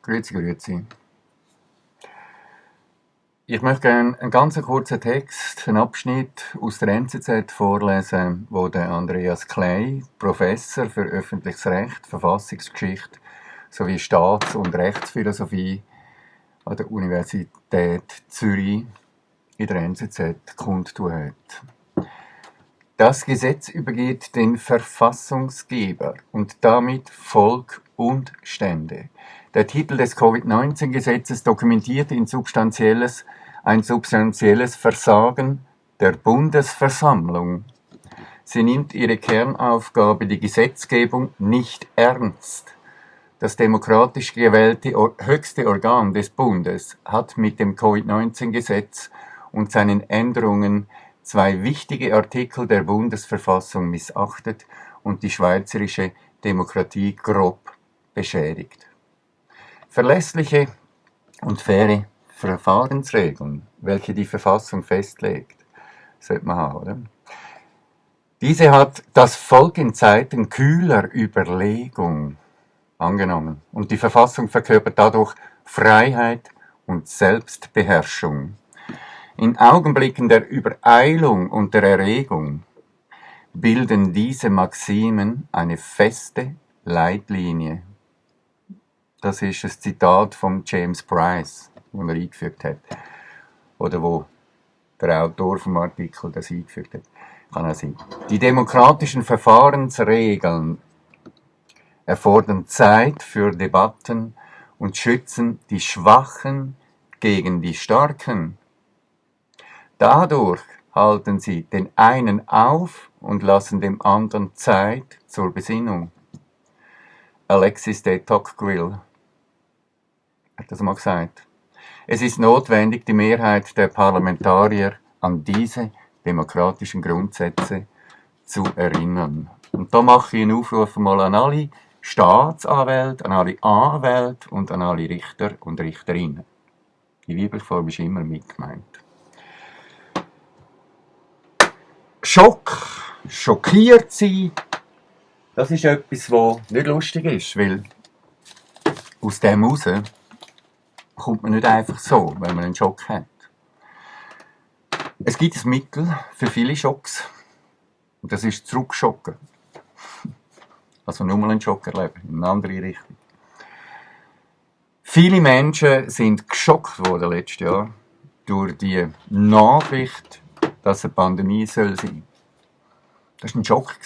Grüezi, grüezi. Ich möchte gerne einen ganz kurzen Text, einen Abschnitt aus der NZZ vorlesen, wo der Andreas Kley, Professor für öffentliches Recht, Verfassungsgeschichte sowie Staats- und Rechtsphilosophie an der Universität Zürich in der NZZ kundtun hat. Das Gesetz übergeht den Verfassungsgeber und damit Volk und Stände. Der Titel des Covid-19-Gesetzes dokumentiert ein substanzielles Versagen der Bundesversammlung. Sie nimmt ihre Kernaufgabe, die Gesetzgebung, nicht ernst. Das demokratisch gewählte höchste Organ des Bundes hat mit dem Covid-19-Gesetz und seinen Änderungen zwei wichtige Artikel der Bundesverfassung missachtet und die schweizerische Demokratie grob beschädigt. Verlässliche und faire Verfahrensregeln, welche die Verfassung festlegt, sollte man haben, oder? Diese hat das Volk in Zeiten kühler Überlegung angenommen und die Verfassung verkörpert dadurch Freiheit und Selbstbeherrschung. In Augenblicken der Übereilung und der Erregung bilden diese Maximen eine feste Leitlinie. Das ist ein Zitat von James Price, das er eingefügt hat. Oder wo der Autor vom Artikel das eingefügt hat. Kann auch sein. Die demokratischen Verfahrensregeln erfordern Zeit für Debatten und schützen die Schwachen gegen die Starken. Dadurch halten sie den einen auf und lassen dem anderen Zeit zur Besinnung. Alexis de Tocqueville hat das mal gesagt. Es ist notwendig, die Mehrheit der Parlamentarier an diese demokratischen Grundsätze zu erinnern. Und da mache ich einen Aufruf mal an alle Staatsanwälte, an alle Anwälte und an alle Richter und Richterinnen. Die Weibelform ist immer mit gemeint. Schockiert sein, das ist etwas, was nicht lustig ist, weil aus dem raus kommt man nicht einfach so, wenn man einen Schock hat. Es gibt ein Mittel für viele Schocks, und das ist Zurückschocken. Also nur mal einen Schock erleben, in eine andere Richtung. Viele Menschen sind geschockt worden letztes Jahr durch die Nachricht, dass eine Pandemie sein soll. Das war ein Schock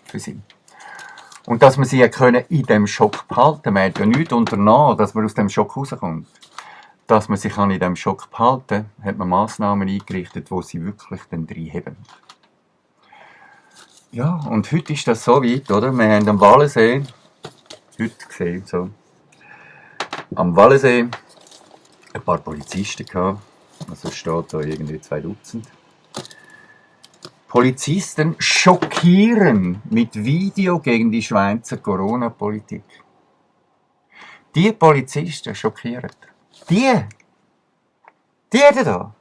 für sie. Und dass man sie in diesem Schock behalten konnte. Man hat ja nichts unternommen, dass man aus dem Schock rauskommt. Dass man sich in diesem Schock behalten kann, hat man Massnahmen eingerichtet, die sie wirklich dann reinheben. Ja, und heute ist das so weit, oder? Wir haben am Wallensee, heute gesehen, so, am Wallensee ein paar Polizisten gehabt. Also es steht da irgendwie 2 Dutzend. Polizisten schockieren mit Video gegen die Schweizer Corona-Politik. Die Polizisten schockieren. Die da.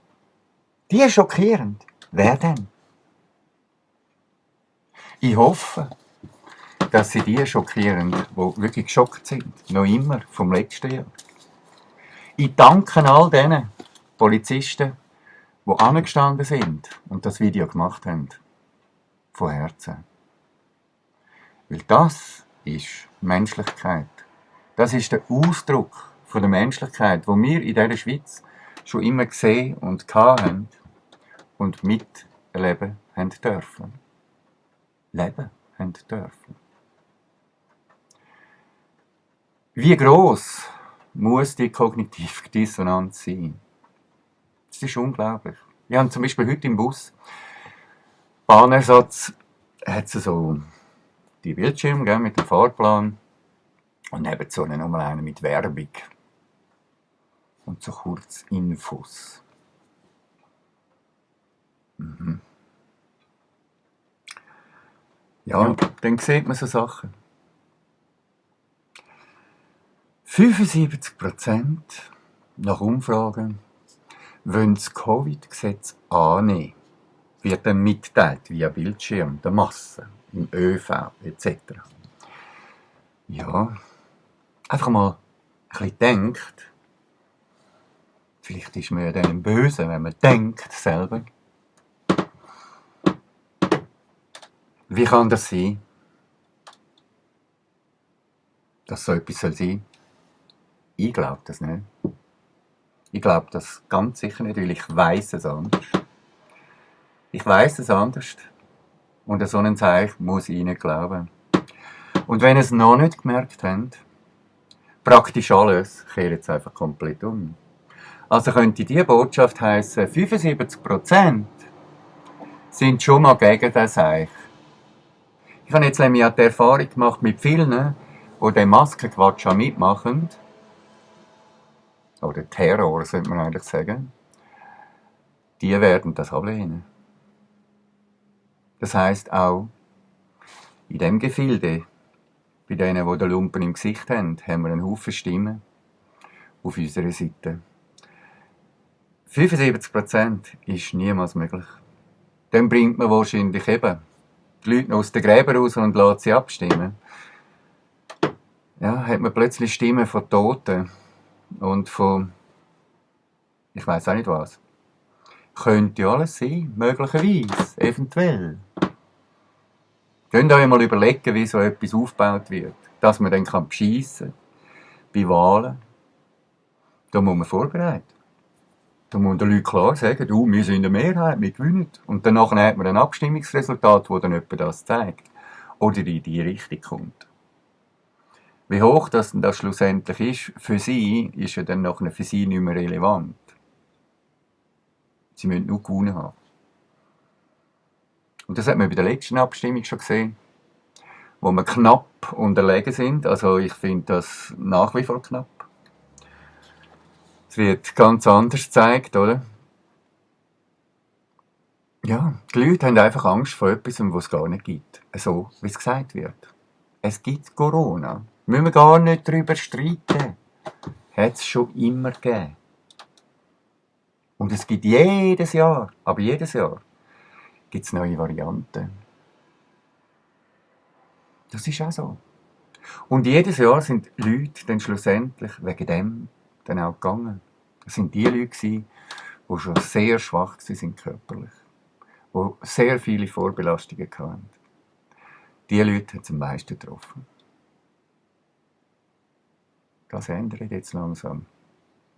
Die schockierend. Wer denn? Ich hoffe, dass sie die schockieren, die wirklich geschockt sind. Noch immer vom letzten Jahr. Ich danke all diesen Polizisten, die angestanden sind und das Video gemacht haben. Von Herzen. Weil das ist Menschlichkeit. Das ist der Ausdruck von der Menschlichkeit, wo wir in dieser Schweiz schon immer gesehen und haben und miterleben haben dürfen. Leben haben dürfen. Wie gross muss die kognitive Dissonanz sein? Das ist unglaublich. Wir haben zum Beispiel heute im Bus, Bahnersatz, hat es so die Bildschirme mit dem Fahrplan und neben so nochmal einen mit Werbung und so kurz Infos. Ja, dann sieht man so Sachen. 75% nach Umfragen wollen das Covid-Gesetz annehmen. Wird dann mitgeteilt via Bildschirm, der Masse, im ÖV etc. Ja, einfach mal bisschen denkt, vielleicht ist man ja dann ein Böse, wenn man denkt selber. Wie kann das sein, dass so etwas sein soll? Ich glaube das nicht. Ich glaube das ganz sicher nicht, weil ich weiss es anders. Ich weiss es anders. Und an so einen Zeichen muss ich nicht glauben. Und wenn ihr es noch nicht gemerkt habt, praktisch alles kehrt jetzt einfach komplett um. Also könnte diese Botschaft heissen, 75% sind schon mal gegen das Seich. Ich habe jetzt nämlich auch die Erfahrung gemacht mit vielen, die den Maskenquatsch auch mitmachen. Oder Terror, sollte man eigentlich sagen. Die werden das ablehnen. Das heisst auch, in dem Gefilde, bei denen, die den Lumpen im Gesicht haben wir einen Haufen Stimmen auf unserer Seite. 75% ist niemals möglich. Dann bringt man wahrscheinlich eben die Leute aus den Gräbern raus und lässt sie abstimmen. Ja, hat man plötzlich Stimmen von Toten und von, ich weiss auch nicht was. Könnte ja alles sein, möglicherweise, eventuell. Könnt ihr euch mal überlegen, wie so etwas aufgebaut wird, dass man dann beschissen kann, bei Wahlen. Da muss man vorbereiten. Da muss den Leuten klar sagen, wir sind in der Mehrheit, wir gewinnen. Und danach hat man ein Abstimmungsresultat, das dann etwa das zeigt. Oder in die Richtung kommt. Wie hoch das denn das schlussendlich ist, für sie, ist ja dann nachher für sie nicht mehr relevant. Sie müssen nur gewonnen haben. Und das hat man bei der letzten Abstimmung schon gesehen, wo wir knapp unterlegen sind. Also ich finde das nach wie vor knapp. Es wird ganz anders gezeigt, oder? Ja, die Leute haben einfach Angst vor etwas, was es gar nicht gibt. So, wie es gesagt wird. Es gibt Corona. Müssen wir gar nicht darüber streiten. Hat es schon immer gegeben. Und es gibt jedes Jahr, aber jedes Jahr, gibt es neue Varianten. Das ist auch so. Und jedes Jahr sind Leute dann schlussendlich wegen dem dann auch gegangen. Das sind die Leute, die schon sehr schwach waren körperlich, die sehr viele Vorbelastungen hatten. Diese Leute hat es am meisten getroffen. Das ändert jetzt langsam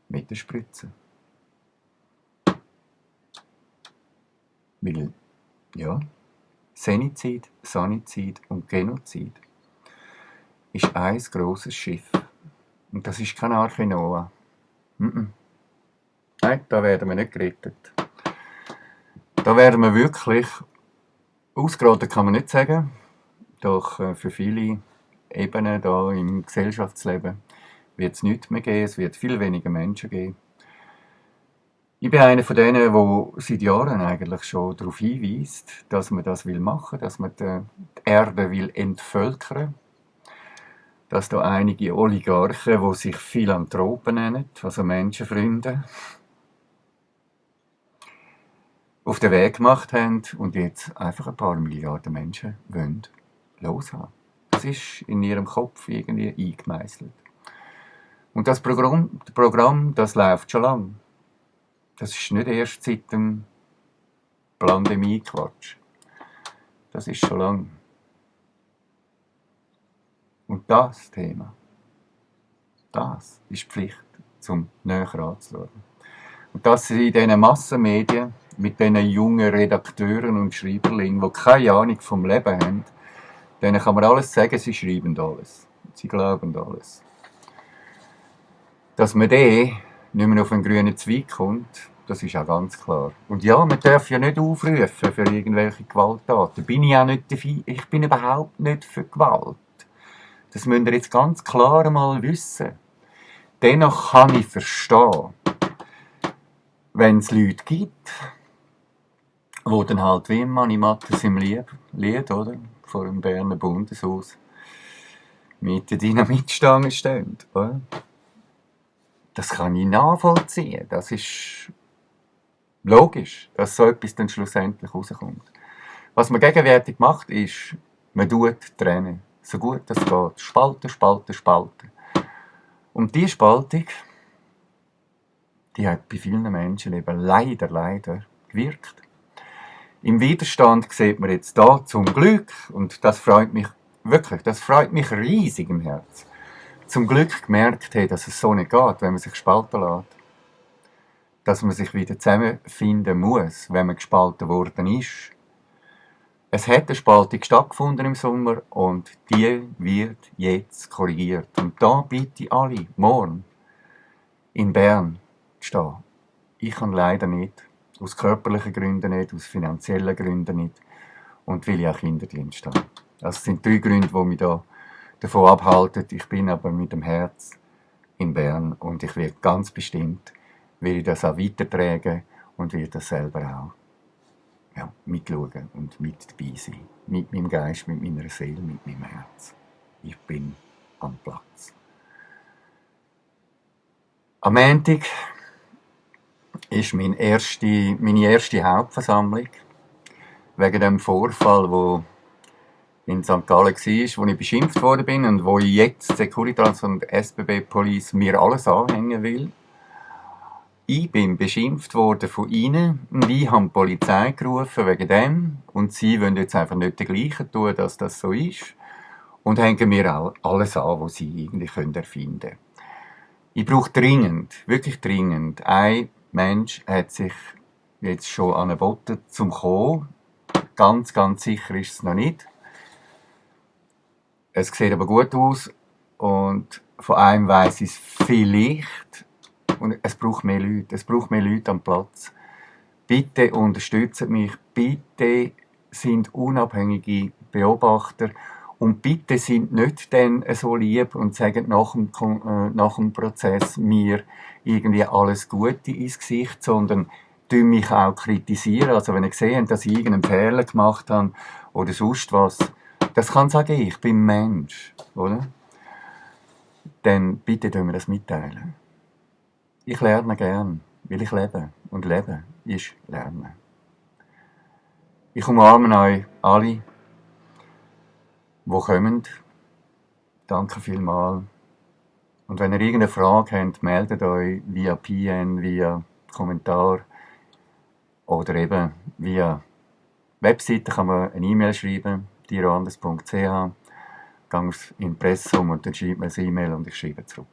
mit der Spritze. Weil, ja, Senizid, Sanizid und Genozid ist ein grosses Schiff. Und das ist kein Arche Noah. Nein, da werden wir nicht gerettet. Da werden wir wirklich, ausgeraten kann man nicht sagen, doch für viele Ebenen da im Gesellschaftsleben wird es nichts mehr geben, es wird viel weniger Menschen geben. Ich bin einer von denen, der seit Jahren eigentlich schon darauf hinweist, dass man das machen will, dass man die Erde will entvölkern. Dass da einige Oligarchen, die sich Philanthropen nennen, also Menschenfreunde, auf den Weg gemacht haben und jetzt einfach ein paar Milliarden Menschen wollen loshaben. Das ist in ihrem Kopf irgendwie eingemeißelt. Und das Programm, das läuft schon lange. Das ist nicht erst seit dem Pandemie-Quatsch. Das ist schon lange. Und das Thema, das ist Pflicht, zum näher anzuschauen. Und das sind in diesen Massenmedien, mit diesen jungen Redakteuren und Schreiberlingen, die keine Ahnung vom Leben haben, denen kann man alles sagen, sie schreiben alles. Sie glauben alles. Dass man nicht mehr auf einen grünen Zweig kommt, das ist auch ganz klar. Und ja, man darf ja nicht aufrufen für irgendwelche Gewalttaten. Bin ich auch nicht dafür. Ich bin überhaupt nicht für Gewalt. Das müsst ihr jetzt ganz klar einmal wissen. Dennoch kann ich verstehen, wenn es Leute gibt, die dann halt wie im Animatus im Lied, oder? Vor dem Berner Bundeshaus mit der Dynamitstange stehen, oder? Das kann ich nachvollziehen. Das ist logisch, dass so etwas dann schlussendlich rauskommt. Was man gegenwärtig macht, ist, man trennen. So gut es geht. Spalten, spalten, spalten. Und Und diese Spaltung, die hat bei vielen Menschen eben leider gewirkt. Im Widerstand sieht man jetzt da zum Glück, und das freut mich wirklich, das freut mich riesig im Herzen, zum Glück gemerkt haben, dass es so nicht geht, wenn man sich spalten lässt. Dass man sich wieder zusammenfinden muss, wenn man gespalten worden ist. Es hat eine Spaltung stattgefunden im Sommer und die wird jetzt korrigiert. Und da bitte ich alle, morgen in Bern zu stehen. Ich kann leider nicht, aus körperlichen Gründen nicht, aus finanziellen Gründen nicht und will ich auch Kinderdienst stehen. Das sind 3 Gründe, die mich da davon abhalten. Ich bin aber mit dem Herz in Bern und ich werde ganz bestimmt, will ich das auch weitertragen und will das selber auch mitschauen und mit dabei sein. Mit meinem Geist, mit meiner Seele, mit meinem Herz. Ich bin am Platz. Am Montag ist meine erste Hauptversammlung wegen dem Vorfall, wo in St. Gallen war, wo ich beschimpft worden bin und wo jetzt Securitas und SBB Police mir alles anhängen will. Ich bin beschimpft worden von ihnen und ich habe die Polizei gerufen wegen dem und sie wollen jetzt einfach nicht dergleichen tun, dass das so ist und hängen mir alles an, was sie irgendwie erfinden können. Ich brauche dringend, wirklich dringend, ein Mensch hat sich jetzt schon angeboten zum Kommen. Ganz sicher ist es noch nicht. Es sieht aber gut aus und von einem weiss ich es vielleicht. Und es braucht mehr Leute. Es braucht mehr Leute am Platz. Bitte unterstützt mich. Bitte sind unabhängige Beobachter. Und bitte sind nicht dann so lieb und sagen nach dem Prozess mir irgendwie alles Gute ins Gesicht, sondern mich auch kritisieren. Also wenn ihr seht, dass ich irgendeinen Fehler gemacht habe oder sonst was, das kann sagen, ich bin Mensch, oder? Dann bitte tun wir das mitteilen. Ich lerne gern, weil ich lebe. Und Leben ist Lernen. Ich umarme euch alle, die kommen. Danke vielmals. Und wenn ihr irgendeine Frage habt, meldet euch via PN, via Kommentar oder eben via Webseite kann man eine E-Mail schreiben, tiroandes.ch. Geht aufs Impressum und dann schreibt mir eine E-Mail und ich schreibe zurück.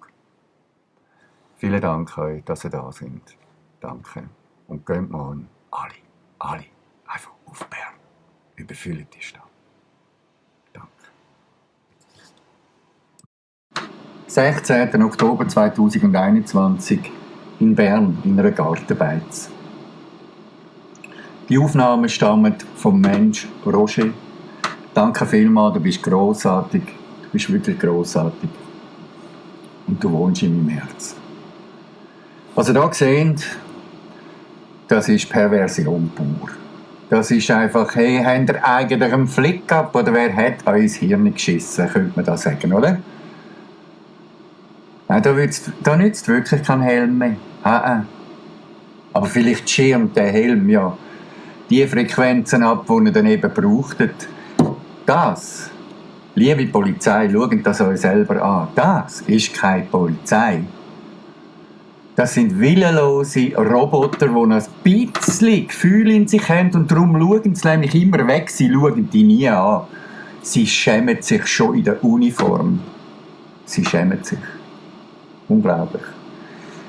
Vielen Dank euch, dass ihr da sind. Danke. Und geht morgen alle, einfach auf Bern. Überfüllt die Stadt. Danke. 16. Oktober 2021 in Bern, in einer Gartenbeiz. Die Aufnahmen stammen vom Mensch Roger. Danke vielmals, du bist grossartig. Du bist wirklich grossartig. Und du wohnst in meinem Herz. Was ihr hier seht, das ist Perversion pur. Das ist einfach, hey, habt ihr eigentlich einen Flick gehabt oder wer hat euch ins Hirn geschissen, könnte man das sagen, oder? Nein, da nützt wirklich kein Helm mehr. Aber vielleicht schirmt der Helm ja die Frequenzen ab, die ihr dann eben brauchtet. Das, liebe Polizei, schaut das euch selber an. Das ist keine Polizei. Das sind willenlose Roboter, die noch ein bisschen Gefühl in sich haben und darum schauen sie nämlich immer weg. Sie schauen die nie an. Sie schämen sich schon in der Uniform. Sie schämen sich. Unglaublich.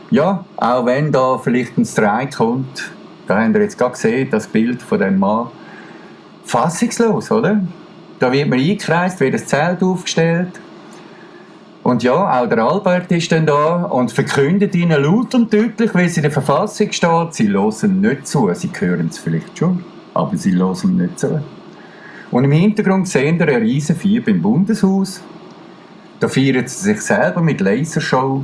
Ja, auch wenn da vielleicht ein Streik kommt, da habt ihr jetzt gerade gesehen, das Bild von dem Mann. Fassungslos, oder? Da wird man eingekreist, wird das Zelt aufgestellt. Und ja, auch der Albert ist dann da und verkündet ihnen laut und deutlich, wie es in der Verfassung steht, sie hören nicht zu. Sie hören es vielleicht schon, aber sie hören nicht zu. Und im Hintergrund sehen wir eine riesen Feier beim Bundeshaus. Da feiern sie sich selber mit Lasershow.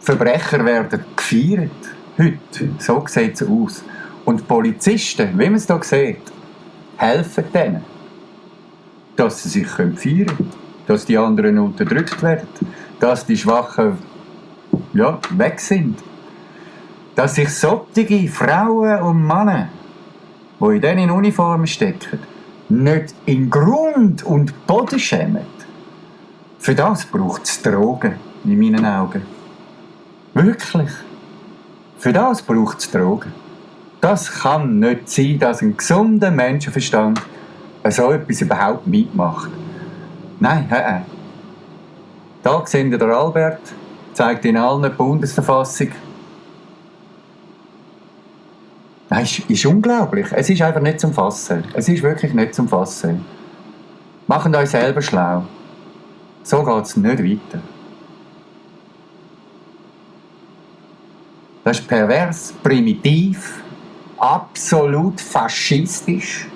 Verbrecher werden gefeiert. Heute. So sieht es aus. Und die Polizisten, wie man es hier sieht, helfen denen, dass sie sich feiern können. Dass die anderen unterdrückt werden, dass die Schwachen weg sind, dass sich solche Frauen und Männer, die in diesen Uniformen stecken, nicht in Grund und Boden schämen Für das braucht es Drogen, in meinen Augen. Wirklich. Für das braucht es Drogen. Das kann nicht sein, dass ein gesunder Menschenverstand so etwas überhaupt mitmacht. Nein, Da sehen wir der Albert, zeigt in allen die Bundesverfassung. Nein, ist unglaublich. Es ist einfach nicht zum Fassen. Es ist wirklich nicht zum Fassen. Machen euch selber schlau. So geht es nicht weiter. Das ist pervers, primitiv, absolut faschistisch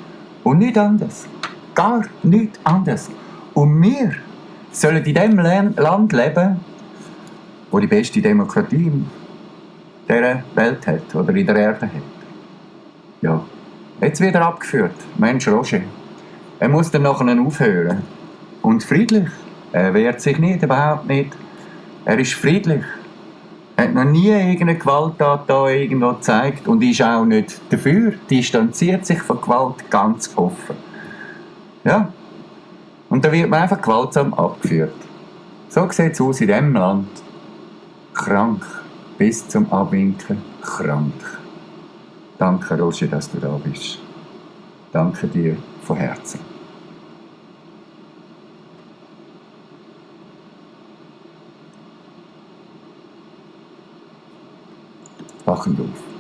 und nichts anderes. Gar nichts anderes. Und wir sollen in dem Land leben, wo die beste Demokratie in dieser Welt hat oder in der Erde hat. Ja, jetzt wird er abgeführt. Mensch Roger. Er muss dann nachher aufhören. Und friedlich. Er wehrt sich nicht, überhaupt nicht. Er ist friedlich. Er hat noch nie irgendeine Gewalttat da irgendwo gezeigt und ist auch nicht dafür. Distanziert sich von Gewalt ganz offen. Ja. Und da wird man einfach gewaltsam abgeführt. So sieht es aus in diesem Land. Krank. Bis zum Abwinken. Krank. Danke, Roger, dass du da bist. Danke dir von Herzen. Wachend auf.